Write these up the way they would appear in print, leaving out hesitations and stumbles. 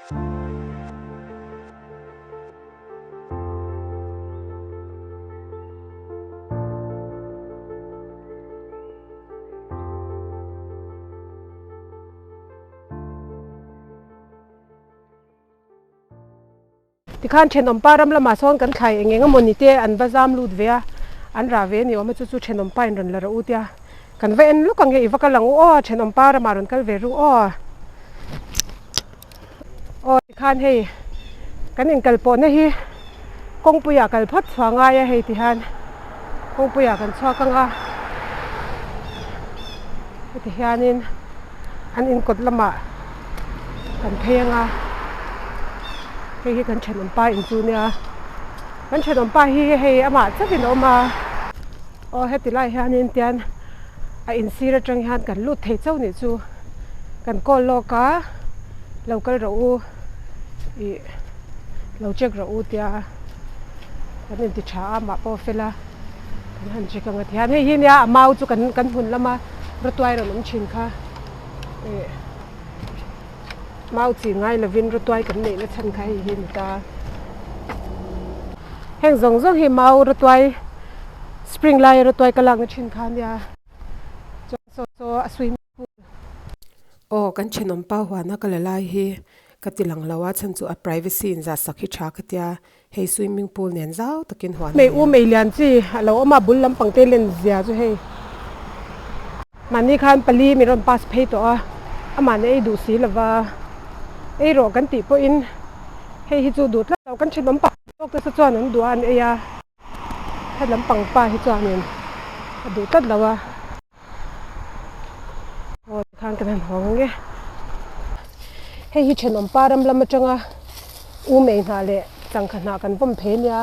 Tikhan thenawmpa ram lamah sawn kan thlai eng eng emawni te an va zam lut ve a, an rah ve a ni awm a, chu chu thenawmpa in rawn la rawh u tia kan va en lawk ang e, i va kal ang u aw, thenawmpa ramah rawn kal ve ru aw. Aw tikhan hei kan inkal pawhna hi kawngpuiah kal phawt chhuah ngai a hei tihian kawngpuiah kan chhuak ang a, heti hianin an inkawt lamah kan phei ang a, hei hi kan thenawm pa in chu nia, kan thenawm pa hi hei amah chauhin a awm a, aw heti lai hianin tian a insir atang hian kan lut thei chauh nih chu. Kan call lawk a, lo kal rawh u ih lo check rawh u tia kan inti tha a mah pawh fel a kan han check ang a ti hian hei hi nia a mau chu kan kan hmun lama rawtuai rawn awm thin kha ih mau chi ngai lovin rawtuai kan neih na chhan kha hei hi a ni ta. Heng zawng zawng hi mau rawtuai spring laia rawtuai ka lakna thin kha nia chuan saw saw a swimming Aw kan thenawm pa huana ka la lai hi ka ti lang lo a chhan chu a privacy in zah sak hi tha ka tia hei swimming pool nen zau takin huan a nei a. Mei lian chi a lo awm a bul lampang te len zia chu hei mahni khan pali min rawn pass phei tawh a amah ei duh si lova ei rawh kan tih pawhin hei hi chu duh tlat lo kan thenawm pa tawk te saw chuan an duh a an ei a he lampang pa hi chuanin a duh tlat lo a. Aw tikhan kan han hawng ang e. Hei hi thenawm pa ram lam atanga u mei hnah leh changkha hnah kan vawm phei ania.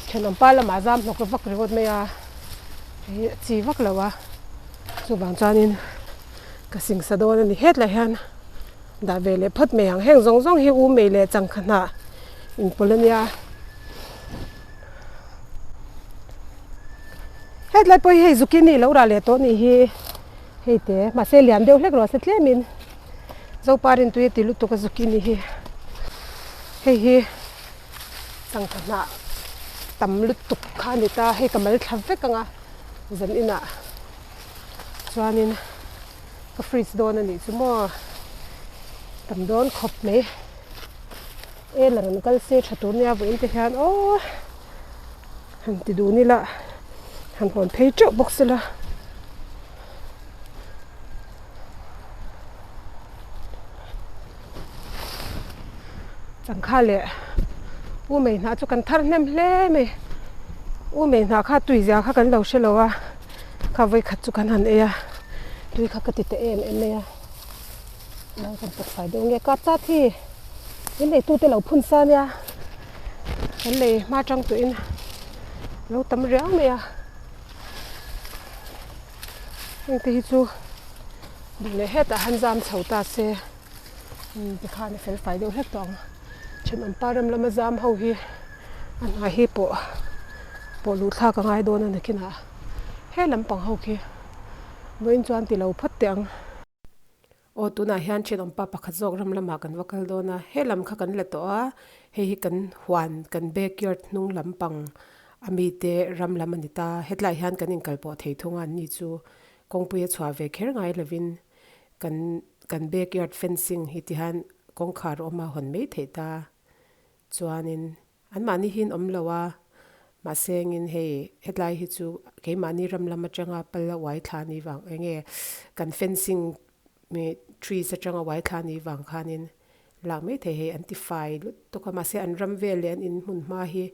Thenawm pa lamah zam hnawk vak ringawt mai a, hei a chi vak lo a. Chuvang chuanin ka singsa dawn a ni hetlai hian dah ve leh phawt mai ang. Heng zawng zawng hi u mei leh changkha hnah inpawlh ania. Hetlai pawh hi hei zucchini lo rah leh tawh nih hi hei te mahse lian deuh hlek rawh se tlemin Zoparin tui a ti lutuk a zucchini hi hei hi sangha hnah tam lutuk kha a ni ta hei ka mal thla vek ang a zan inah chuanin ka fridge dawn a nih chu maw tam dawn khawp mai. E la rawn kal se tha tur nia vawiin te hian aw han ti dun ila han hawn phei teuh bawk sela. Changkha leh u mei hnah chu kan thar hnem hle mai u mei hnah kha tui zia kha kan lo hre lo a kha vawikhat chu kan han ei a tui kha ka ti ta em em mai a. Nang kan pawt fai deuh nge kap chat hi in nei tute lo phun sa nia kan lei hma tang tawh in lo tam riau mai a heng te hi chu duh leh hetah han zam chho ta se tikhan a fel fai deuh hlek tawh ang thenawm pa ram lama zam ho hi a hna hi pawh pawh luh thlak a ngai dawn a nakinah he lampang ho khi vawiin chuan ti lo phawt teh ang. Aw tunah hian thenawmpa pakhat zawk ram lamah kan va kal dawn a, he lam kha kan la tawh a, hei hi kan huan kan backyard hnung lampang a mite ram lam a ni ta, hetlaiah hian kan inkal pawh thei thung a, anni chu kawngpui a chhuah ve kher ngai lovin kan kan backyard fencing hi tihian kawngkhar awm a hawn mai theih ta chuanin Anmahni hi an awm lo a, mahse engin hei hetlai hi chu keimahni ram lam atanga pal a uai thla ni vang eng nge kan fencing trees atanga uai thla ni vang khanin lak mai thei hei an ti fai lut tawk a, mahse an ram vel leh an in hmun hma hi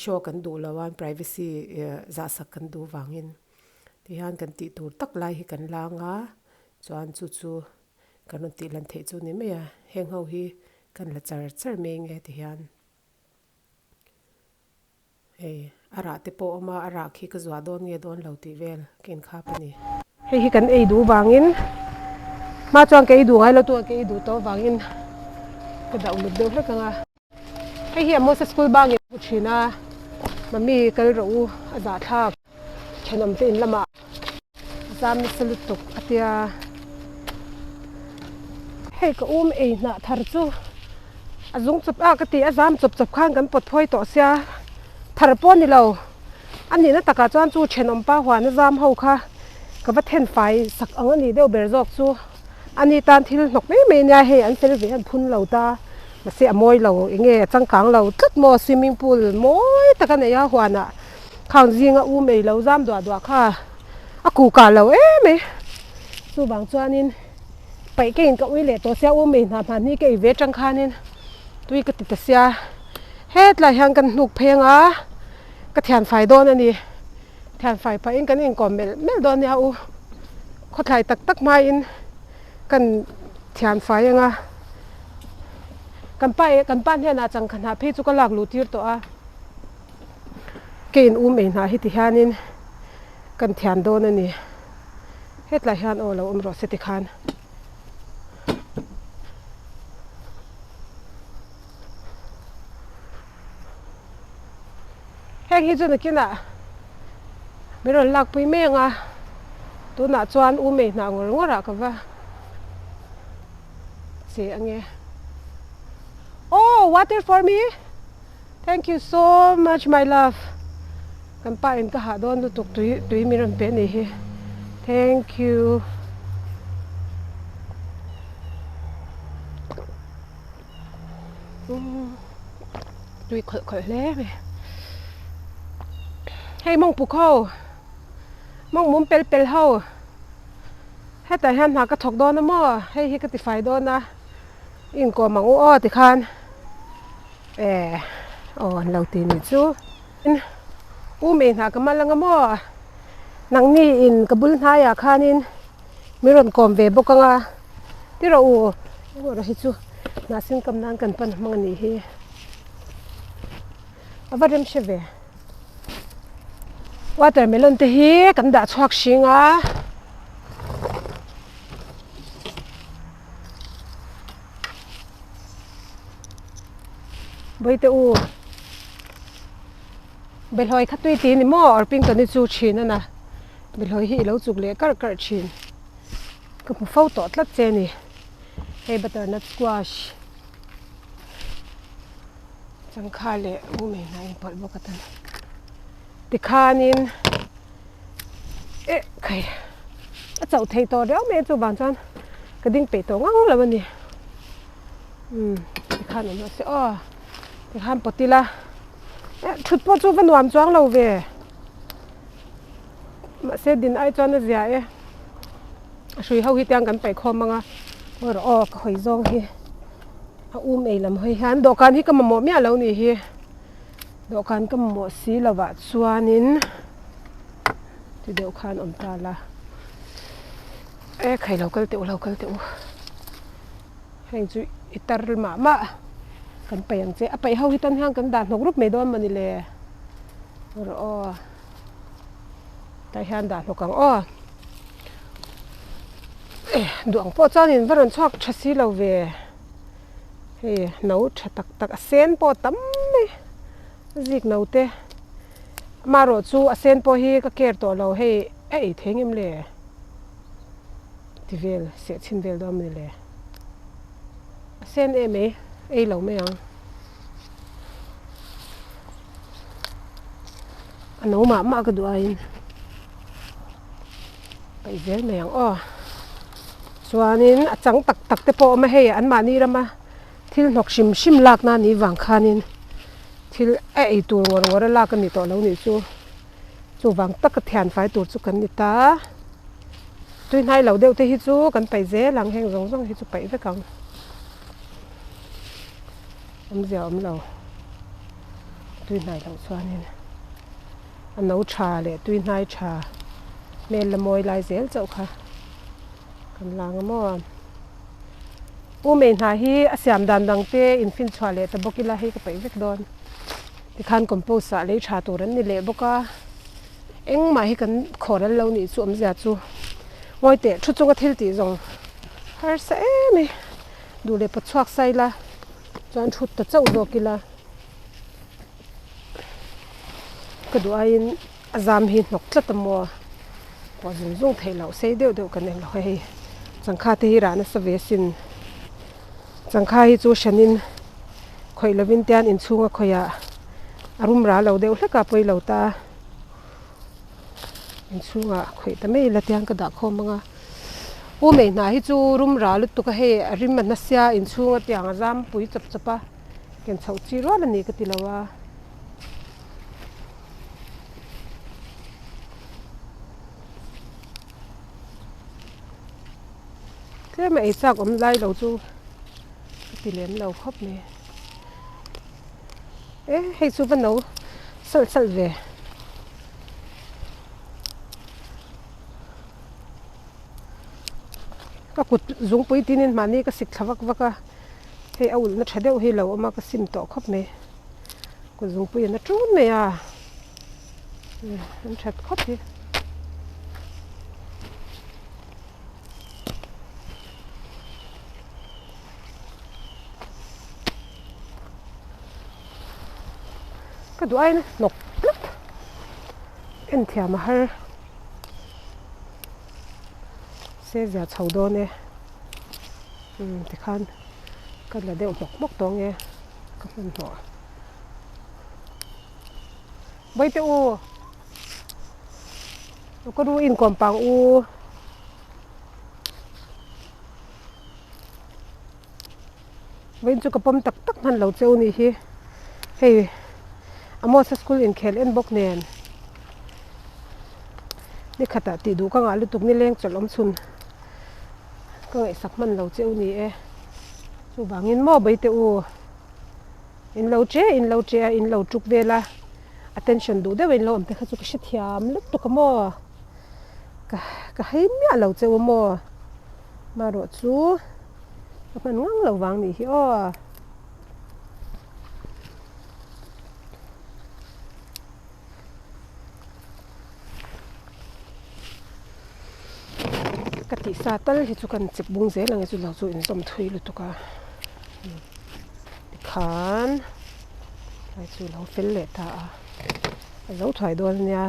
show kan duh lo a, privacy zahsak kan duh vangin tihian kan tih tur tak lai hi kan lang a, chuan chu chu kan rawn tih lan theih chu ni mai a, heng ho hi kan la char char mai nge tihian. Hei a rah te pawh awm a, a rah khi ka zuah dawn nge dawn lo tih vel ka inkhap a ni. Hei hi kan ei duh vangin hma chuan ka ei duh ngai lo tu a ka ei duh tawh vangin ka dah uluk deuh hlek ang a. Hei hi Amosa school bangin a hmu thin a, mummy kal rawh u a zahthlak thenawm te in lamah a zam nasa lutuk a tia. Hei ka um ei hnah thar chu. A zung chawp a ka ti a zam chawp chawp khan kan pawt phawi tawh sia thar pawh a ni lo a nihna takah chuan chu thenawm pa huan a zam ho kha ka va then fai sak ang a ni deuh ber zawk chu a ni tan thil hnawk mai mai ania hei an fel ve an phun lo ta mahse a mawi lo eng nge a changkang lo tlat maw swimming pool mawi tak a nei a huanah khang zinga u mei lo zam duah duah kha a kukah lo em mai chuvang chuanin. Paih ka in ka ui leh tawh sia u mei hna hna ni ka ei ve tang khanin tui ka ti ta sia hetlai hian kan hnuk phei anga ka thian fai dawn a ni thian fai pahin kan inkawm melh melh dawn nia u khawthlai tak tak hmain kan thian fai anga kan pa eh kan pa hnenah changkha hnah phei chu ka lak luh tir tawh a ka in u mei hnah hi ti hianin kan thian dawn a ni. Hetlai hian aw lo awm rawh se tikhan. Heng hi chu nakinah min rawn lakpui mai ang a, tunah chuan u mei hnah ngawr ngawr ah ka va che ange. Oh water for me thank you so much my love. Kan pa in ka hah dawn lutuk tui tui min rawn pe anih hi thank you. Tui khawlh khawlh hle mai hei mawng puk ho mawng mum pel pel ho hetah hian hna ka thawk dawn a maw hei hi ka ti fai dawn a inkawm ang u aw tikhan. E aw an lo ti ni chu. U mei hna ka mal anga maw? Nangni in ka bul hnaiah khanin min rawn kawm ve bawk anga ti rawh u. Engawrh hi chu hnahsin kam nan kan pan hmang a nih hi. A va rem hre ve. Watermelon te hi kan dah chhuak hring a. Bawihte u, Behlawi kha tui ti ni maw Orpington-i chu thin a na, Behlawi hi i lo chuk leh karh karh thin, ka hmu fo tawh tlat che ni, hei butternut squash changkha leh u mei hnai inpawlh bawk atan tikhanin eh khai a chauh theih tawh riau mai a chuvang chuan ka ding peih tawh ngang lo a ni. Umm tikhan awm rawh se aw tikhan pawt ila eh thut pawh chu va nuam chuang lo ve mahse din ai chuan a zia e a hrui ho hi tiang kan paih khawm ang a ngawi rawh aw ka hawi zawng hi a um ei lam hawi hian dawhkan hi ka mamawh miah lo nih hi dawhkan ka mamawh si lovah chuanin ti deuh khan awm ta la e khai lo kal teh u lo kal teh u. Heng chu i tar mah mah kan paih ang che. A paih ho hi tan hian kan dah hnawk rup mai dawn mawni le. Rawh aw. Tah hian dah hnawk ang aw. Eh duh ang pawh chuan in va rawn chhuak tha si lo ve. Hei no tha tak tak a sen pawh tam mai zik no te. Amaherawh chu a sen pawh hi ka care tawh lo hei a ei thei ngem le. Ti vel seh chhin vel dawn mawni le. A sen em ei, ei lo mai ang. A no mah mah ka duh aiin paih zel mai ang aw. Chuanin a chang tak tak te pawh a awm a hei anmahni rama thil hnawk hrim hrim lak na nih vang khanin thil a ei tur ngawr ngawr a lak a ni tawh lo nih chu. Chuvang taka thianfai tur chu kan ni ta. Tui hnai lo deuh te hi chu kan paih zel ang, heng zawng zawng hi chu paih vek ang. Awmzia awm lo. Tui hnai loh chuanin a no tha leh tui hnai tha hmel la mawi lai zel chauh kha kan lang a maw. U mei hna hi a siam dan dang te infinchhuah leh ta bawk ila hei ka paih vek dawn. Tikhan compost ah lei tha tur an ni leh bawk a, engmah hi kan khawr an lo nih chu awmzia chu ngawi teh thu chunga thil tih zawng harsa em e, duh leh pawt chhuak sai la chuan thut ta chauh zawk ila ka duh aiin a zam hi hnawk tlat a maw pawh zung zung theih loh sei deuh deuh kan en lo hei changkha te hi rah nasa ve asin changkha hi chu hranin. Khawih lovin tian inchhunga khawihah a rum ra lo deuh hlek a pawi lo ta. Inchhungah khawih ta mai ila tiang ka dah khawm ang a. U mei hna hi chu rum ra lutuk a hei a rim a hnasia inchhunga tiang a zam pui chawp chawp a ken chhoh chi rual a ni ka ti lo a. Tlem a ei chak awm lai lo chu ka ti lem lo khawp mai. E hei chu va no salh salh ve. Ka kut zungpui tinin mahni ka sik thla vak vak a, hei a ulhna tha deuh hi lo awm a ka sim tawh khawp mai. Kut zungpui an a tun mai a, an that khawp hi. Ka duh aiin hnawk tlat en thiam a har se zia chho dawn e umm tikhan ka la deuh hmawk hmawk tawh nge ka hmanhmawh Bawihte u ka ru inkawm pang u. Vawiin chu ka pawm tak tak hman lo cheu nih hi. Hei Amosa school inkhel en bawk nen ni khatah tih duh ka ngah lutuk nileng chawlh awm chhun ka ngaihsak hman lo cheu ni e. Chuvangin maw Baite u in lo che in lo che a in lo tuk vel a attention duh deuh a in lo awm te kha chu ka hrethiam lutuk a maw ka ka hei miah lo cheu a maw. Marawh chu ka hman ngang lo vang nih hi aw. Ka tih sa tal hi chu kan chep bung zel ang e chu lo chu inzawm thui lutuk a. Tikhan tlai chu lo fel leh ta a. A zo thuai dawn a nia.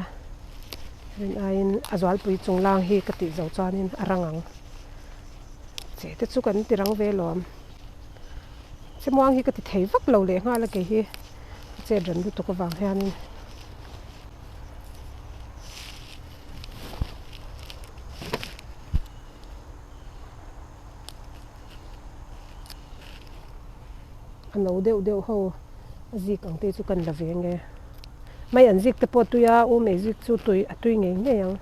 Rin aiin a zualpui chung lang hi ka tih zo chuanin a rang ang. Che te chu kan ti rang ve lawm. Chimuang hi ka ti thei vak lo leh nghal a kei hi a chet ran lutuk avang hianin. A no deuh deuh ho a zik ang te chu kan la ve nge. Mai an zik te pawh tui a, u mei zik chu tui a tui ngei ngei ang.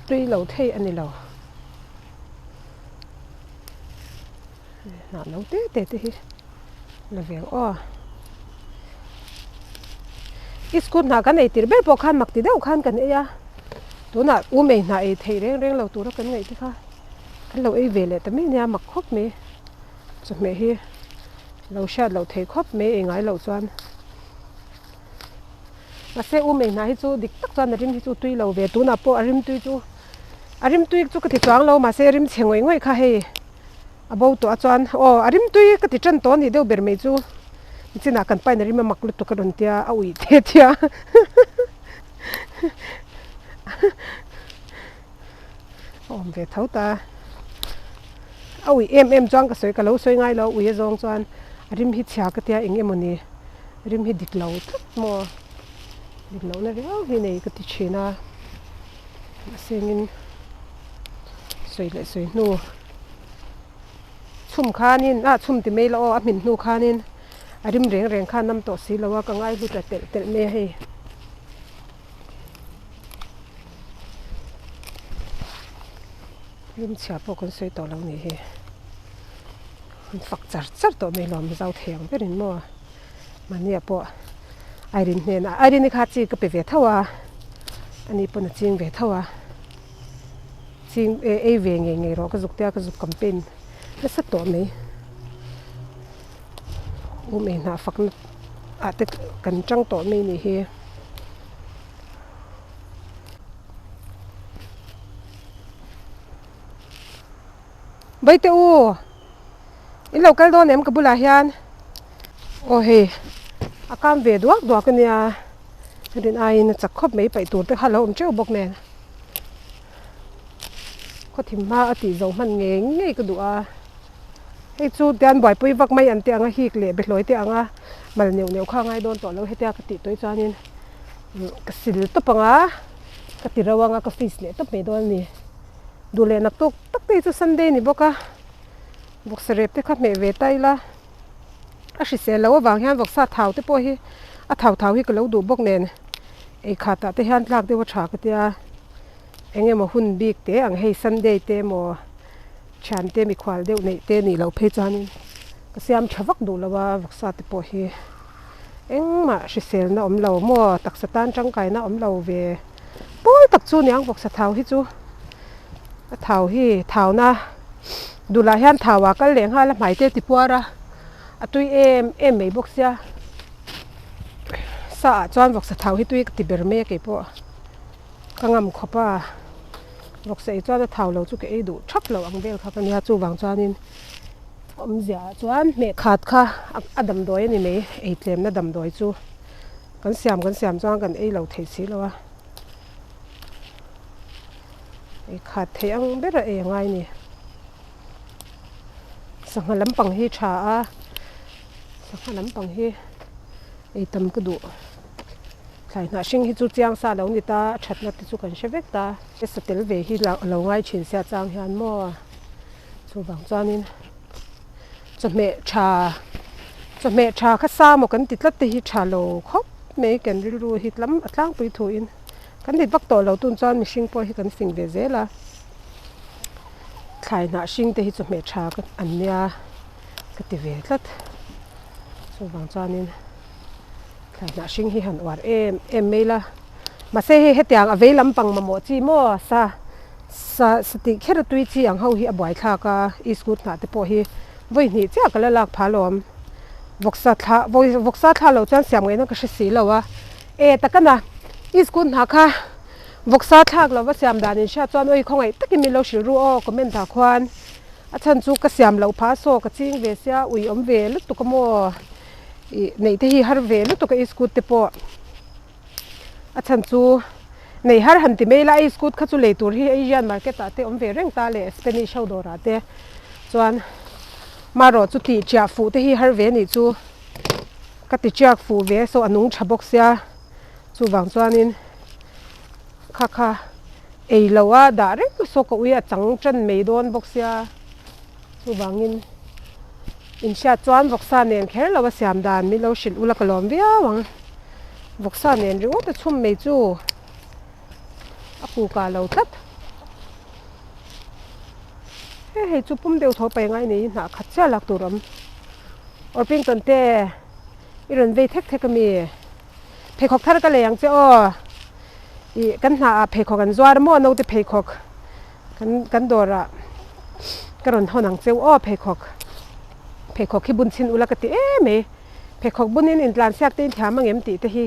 Tui lo thei a ni lo. Hnah no te te te hi la ve ang aw. I school hna kan ei tir ber pawh khan mak ti deuh khan kan ei a. Tunah u mei hna ei theih reng reng lo tura kan ngaih te kha kan lo ei ve leh ta mai ania mak khawp mai. Chawhmeh hi lo hriat loh theih khawp mai ei ngai loh chuan. Mahse u mei hna hi chu dik tak chuan a rim hi chu tui lo ve tunah pawh a rim tui chu a rim tui chu ka ti chuang lo mahse rim chhe ngawih ngawih kha hei a bo tawh a chuan aw a rim tui ka ti tan tawh a nih deuh ber mai chu nichinah kan pain a rim a mak lutuk a rawn tia a uih te tia a awm ve tho ta a uih em em chuan ka sawi ka lo sawi ngai lo a ui a zawng chuan a rim hi chhia ka tia eng emaw ni rim hi dik lo tlat maw dik lohna riau hi nei ka ti thin a mahse engin sawi leh sawi hnu chhum khanin ah chhum ti mai la aw a hmin hnu khanin a rim reng reng khan nam tawh si lo a ka ngai hlu ta telh telh mai a hei. Rimchhia pawh kan sawi tawh lo nih hi. An fak char char tawh mai lawm zau thei ang berin maw. Mahnia pawh Irene hnenah Irene-i kha chi ka pe ve tho a, ani pawn a ching ve tho a. Ching e ei ve ngei ngei rawh ka zuk tia ka zuk campaign nasa tawh mai. Um ei hnah fakna ah te kan tang tawh mai nih hi. Vaite u in lo kal dawn em ka bulah hian aw hei a kam ve duak duak a nia rin aiin a chak khawp mai paih tur te kha a lo awm teuh bawk nen khawthim hma a tih zo hman ngei ngei ka duh a. Hei chu tian buaipui vak mai an tih ang a hik leh behlawi te ang a mal neuh neuh kha a ngai dawn tawh lo hetia ka tih tawih chuanin ka sil tawp ang a ka ti ro ang a ka fees leh tawp mai dawn a ni. Duh leh nak tawk tak te hi chu Sunday ni bawk a vawksa rep te kha hmeh ve ta ila a hrisel loh avang hian vawksa thau te pawh hi a thau thau hi ka lo duh bawk nen ei khat ah te hian tlak deuh a tha ka tia eng emaw hun bik te ang hei Sunday te emaw thian te mikhual deuh neih te nih loh phei chuanin ka siam tha vak duh lo a vawksa te pawh hi engmah hriselna awm lo maw taksa tan tangkaina awm lo ve pawl tak chu niang vawksa thau hi chu a thau hi thauna dulah hian thau ah kal leh nghal a hmai te tipuar a a tui em em mai bawk sia sa ah chuan vawksa thau hi tui ka ti ber mai a keipawh ka ngam khawp a. Vawksa ei chuan a thau lo chu ka ei duh thap lo ang vel kha ka nia chuvang chuanin awmzia ah chuan hmeh khat kha a damdawi a ni mai ei tlemna damdawi chu kan siam kan siam chuan kan ei lo thei si lo a ei khat thei ang ber a ei a ngai a ni sangha lampang hi tha a sangha lampang hi ei tam ka duh. Thlai hnah hring hi chu chiang sa lo ni ta, a thatna te chu kan hre vek ta. Sa tel ve hi lo ngai thin sia chang hian maw chuvang chuanin chawhmeh tha chawhmeh tha kha sa maw kan ti tlat te hi tha lo khawp mai kan rilru hi lam a tlangpui thuin kan rit vak tawh lo tun chuan mihring pawh hi kan fing ve zel a thlai hnah hring te hi chawhmeh tha an nia ka ti ve tlat chuvang chuanin. Thlaihnah hring hi han uar em em mai la mahse hei hetiang a vei lampang mamawh chi maw sa sa sa tih kher a tui chi ang ho hi a buai thlak a iskut hnah te pawh hi vawi hnih chiah ka la lak phah alawm vawksa thla vawi vawksa thla loh chuan siam ngaihna ka hre si lo a e takana iskut hnah kha vawksa thlak lova siam dan in hriat chuan awi khawngaih takin min lo hrilh ru aw comment ah khuan a chhan chu ka siam loh phah saw ka ching ve sia ui awm ve lutuk a maw. Ih neih te hi har ve lutuk a iskut te pawh a chhan chu nei har han ti mai la a iskut kha chu lei tur hi Asian market ah te awm ve reng ta leh Spanish ho dawrah te chuan marawh chu tih chiah fuh te hi har ve anih chu ka ti chiak fuh ve so a nung tha bawk sia chuvang chuanin kha kha ei lo a dah reng saw ka ui a chang tan mai dawn bawk sia. Chuvangin inhriat chuan vawksa nen kher lo a siam dan min lo hrilh ula ka lawm viau ang. Vawksa nen ringawt a chhum mai chu a kukah lo tlat. He hei chu pum deuh tho pai ngai nei hnah khat chiah lak tur awm. Orpington te i rawn vei thek thek ami? Pheikhawk thar ka lei ang che aw. Ih kan hnah ah pheikhawk an zuar maw naute pheikhawk. Kan kan dawrah ka rawn hawn ang cheu aw pheikhawk pheikhawk hi bun chhin ula ka ti em mai pheikhawk bunin intlan siak te inthiam ang em tih te hi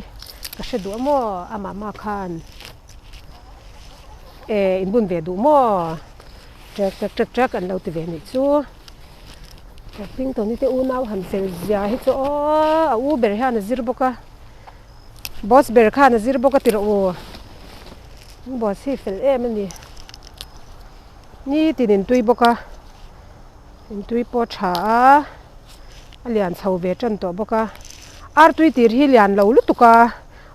ka hre duh a maw a mama khan e in bun ve duh maw trek trek trek trek an lo ti ve nih chu Pingtawni te unau han fel zia hi chu aw a u ber hian a zir bawk a boss ber khan a zir bawk a ti rawh u. Boss hi fel em a ni nitin in tui bawk a in tui pawh tha a a lian chho ve tan tawh bawk a ar tui tir hi lian lo lutuk a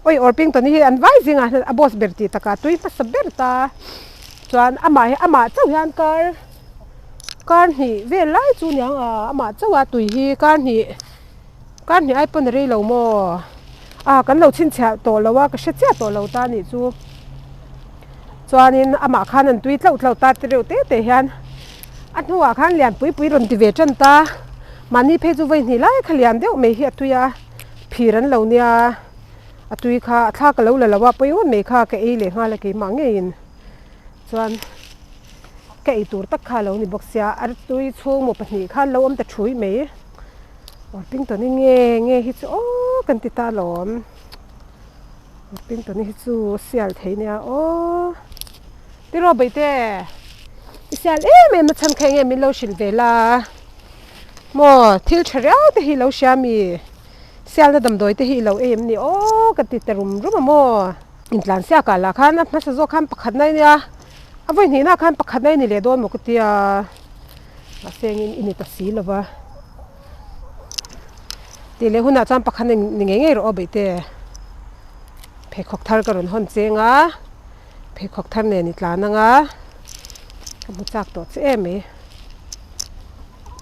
awi Orpington hi an vai zingah hian a boss ber tih takah tui hmasa ber ta chuan amah hi amah chauh hian kar kar hnih vel lai chu niang a amah chauh a tui hi kar hnih. Kar hnih ai pawn a rei lo maw? A, kan lo chhinchhiah tawh lo a, ka hre chiah tawh lo ta nih chu. Chuanin amah khan an tui tlauh tlauh ta te reuh te te hian a hnuah khan lian pui pui rawn ti ve tan ta. Mahni phei chu vawi hnih lai kha lian deuh mai hi a tui a, phir an lo nia, a tui kha a thlak a lo la lo a, pawi ngawt mai kha ka ei leh nghal a keimah ngeiin. Chuan ka ei tur tak kha a lo ni bawk sia, a tui chhungmaw pahnih khan lo awm ta thui mai. Orpington-i nge nge hi chu aw kan ti ta alawm Orpington-i hi chu sial thei nia aw tiraw baihte i sial em em na chhan kha enge min lo hrilh ve la maw thil tha riau te hi ilo hria mi sialna damdawi te hi ilo ei em ni aw ka ti ta rum rum a maw intlan siak ah lah khan a hmasa zawk khan pakhat na ania a vawi hnihna khan pakhat na i ni leh dawn maw ka tia. Mahse engin i ni ta si lo va. Tih leh hunah chuan pakhat ni ngei ngei rawh aw beihte. Pheikhawk thar ka rawn hawn cheng a, pheikhawk thar nen i tlan ang a, ka hmu chak tawh che em mai.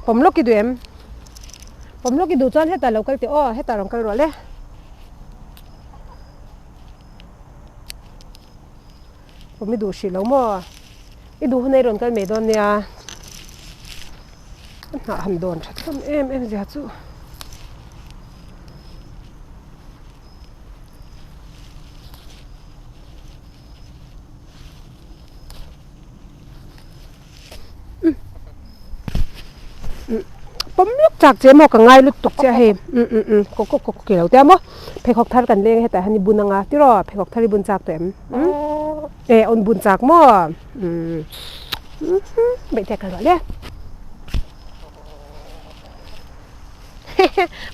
Pawm lawk i duh em? Pawm lawk i duh chuan hetah lo kal teh aw, hetah rawn kal rual e. Pawm i duh hrih lo maw? I duh hun ei rawn kal mai dawn nia. A hnah han dawn tha hlawm em em zia chu. Pawm lawk chak che maw ka ngai lutuk che a hei um um um kawk kawk kawk kawk ilo te a maw pheikhawk thar kan leng a hetah hian i bun anga tiraw pheikhawk thar i bun chak tawh em um eh awn bun chak maw um beih te ka ruah le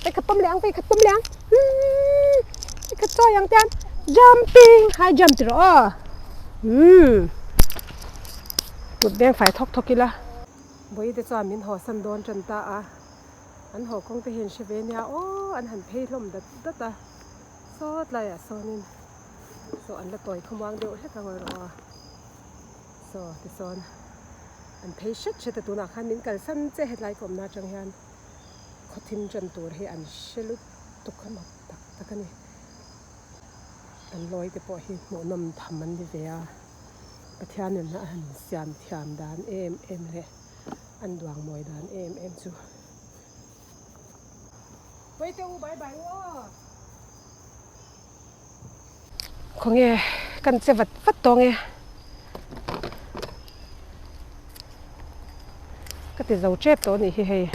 vei khat pawm leh ang vei khat pawm leh ang um vei khat chawi ang te an jumping high jump tiraw aw um. Kut beng fai thawk thawk ila. Bawi te chuan min haw san dawn tan ta a, an haw kawng te hi an hre ve nia aw, an han phei hlawm dat dat a, sawt laiah sawnin saw an la tawi khawmuang deuh hlek ang erawh a, saw tisawn an phei hret hret a tunah khan min kalsan che hetlai ka awmna atang hian khawthim tan tur hi an hre lutuk a mak tak tak a ni, an lawi te pawh hi hmuhnawm tham an ni ve a. Pathianin a han siam thiam dan em em leh an duang mawi dan em em chu. Pawi teh u bye bye u aw. Khawnge kan che vat vat tawng e. Ka ti zo tep tawh anih hi hei.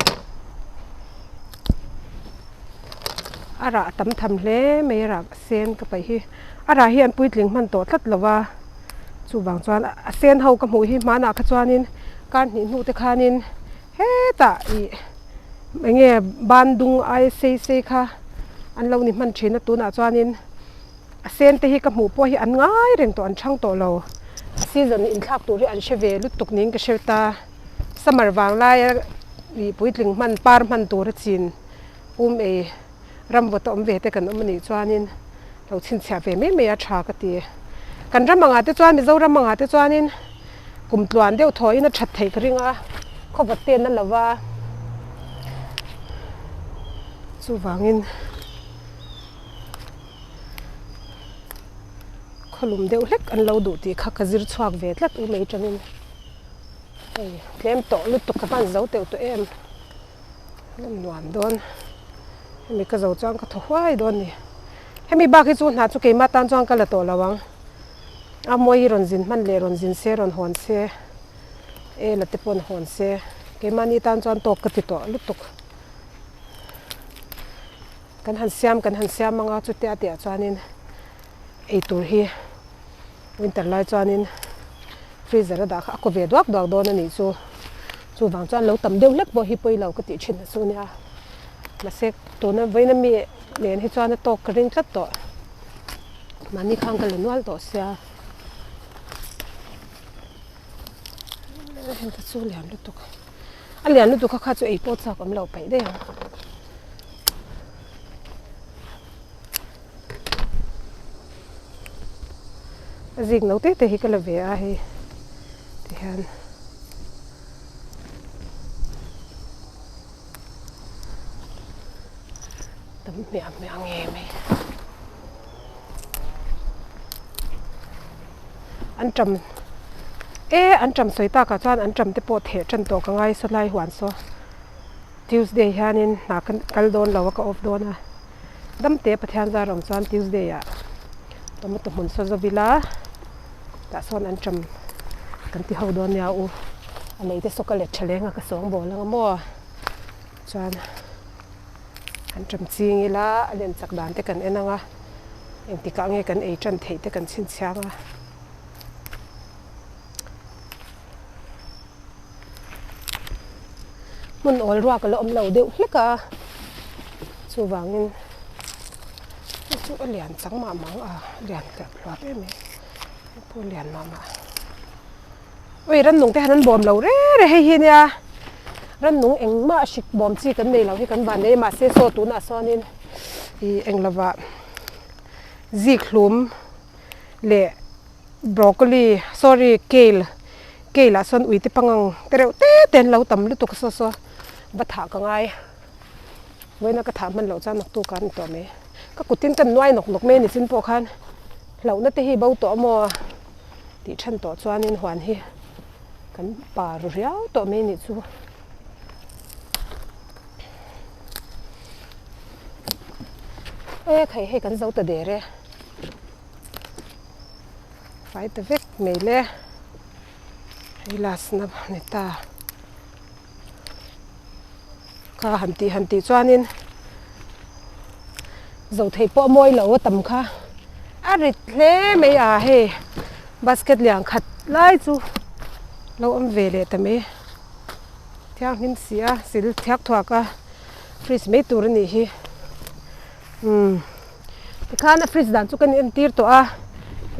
A rah tam tham hle mai a rah sen ka paih hi. A rah hi an puitling hman tawh tlat lo va, chuvang chuan a sen ho ka hmuh hi hmanah kha chuanin kar hnih hnu te khanin hetah ih eng nge ban dung ai sei sei kha an lo ni hman thin a tunah chuanin A sen te hi ka hmuh pawh hi an ngai reng tawh an chhang tawh lo. Season inthlak tur hi an hre ve lutuk niin ka hre ta. Summer vang laia ih puitling hman par hman tur a chin um ei ram vawt a awm ve te kan awm anih chuanin lo chhinchhiah ve mai mai a tha ka ti. Kan ram angah te chuan Mizoram angah te chuanin kum tluan deuh thawhin a that theih ka ring a, khawvawt ten a lo va chuvangin. Khawlum deuh hlek an lo duh tih kha ka zir chhuak ve tlat u mai tangin hei tlem tawh lutuk ka hman zo teuh tawh em a nuam dawn hemi ka zo chuan ka thaw huai dawn a ni hemi bak hi chu hna chu keimah tan chuan ka la tawh lo ang a mawi rawn zin hman leh rawn zin se rawn hawn se e la te pawh hawn se keimahni tan chuan tawk ka ti tawh lutuk. Kan han siam kan han siam anga chutia tihah chuanin eitur hi winter lai chuanin freezer a dah kha a kaw ve duak duak dawn a nih chu. Chuvang chuan lo tam deuh hlek pawh hi pawi lo ka tih thin a chu nia. Mahse tuna vawiin ami nen hi chuan a tawk ka ring tlat tawh. Mahni khan ka la nual tawh sia. Heng te chu lian lutuk. A lian lutuk kha kha chu ei pawh chak awm loh paih daih ang. A zik no te te hi ka la ve a hei ti hian. Tam hmiah hmiah nge mai. An ṭam e an ṭam sawi takah chuan an ṭam te pawh theh ṭan tawh ka ngai saw lai huan saw Tuesday hianin hna ka kal dawn lo a ka off dawn a damte Pathian zar awm chuan Tuesday ah tomato hmun saw zawk ila tah sawn an ṭam kan ti ho dawn nia u a lei te saw ka let ṭha leng a ka sawng bawl ang a maw chuan. An ṭam ching ila a len chak dan te kan en ang a, engtikah nge kan ei ṭan theih te kan chhinchhiang a. Hmun awl ruak a la awm lo deuh hlek a, chuvangin hei chu a lian chang mah mah ang a, a lian hlep hluap em mai, hei pawh a lian mah mah. Ui rannung te han an bawm lo reng reng hei hi nia. Rannung engmah hrik bawm chi kan nei lo hi kan van nei a mahse saw tunah sawnin ih eng lovah zik hlum leh broccoli sorry kale kale ah sawn uite pangang te reuh te te an lo tam lutuk a saw saw va thah ka ngai vawiina ka thah hman loh chuan naktuk a ni tawh mai ka kutin ka nuai nawk nawk mai a ni chin pawh khan hlauhna te hi bo tawh maw tih then tawh chuanin huan hi kan pa ru riau tawh mai a nih chu. E khai hei kan zo ta der e fai ta vek mai le hei last na ni ta kha han tih han tih chuanin zo thei pawh a mawi lo a tam kha a rit hle mai a hei basket lian khat lai chu lo awm ve leh ta mai. Thianghlim si a sil thiak thuak a fridge mai tur a nih hi umm tikhan a fridge dan chu kan entir tawh a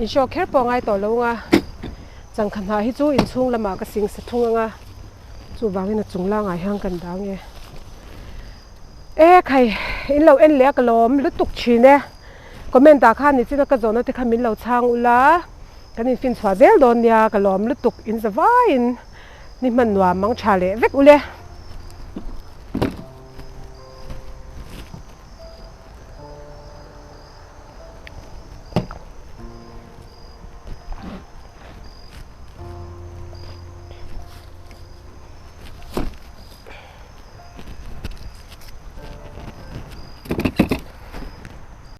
in show kher pawh a ngai tawh lo ang a changkha hnah hi chu inchhung lamah ka sing sa thung ang a chuvangin a chung langah hian kan dang e e khai in lo en leh a ka lawm lutuk thin e comment ah khan nichina ka zawhna te kha min lo chhang ula kan in fin chhuah zel dawn nia ka lawm lutuk in za vaiin. Ni hman nuam mang tha leh vek ule.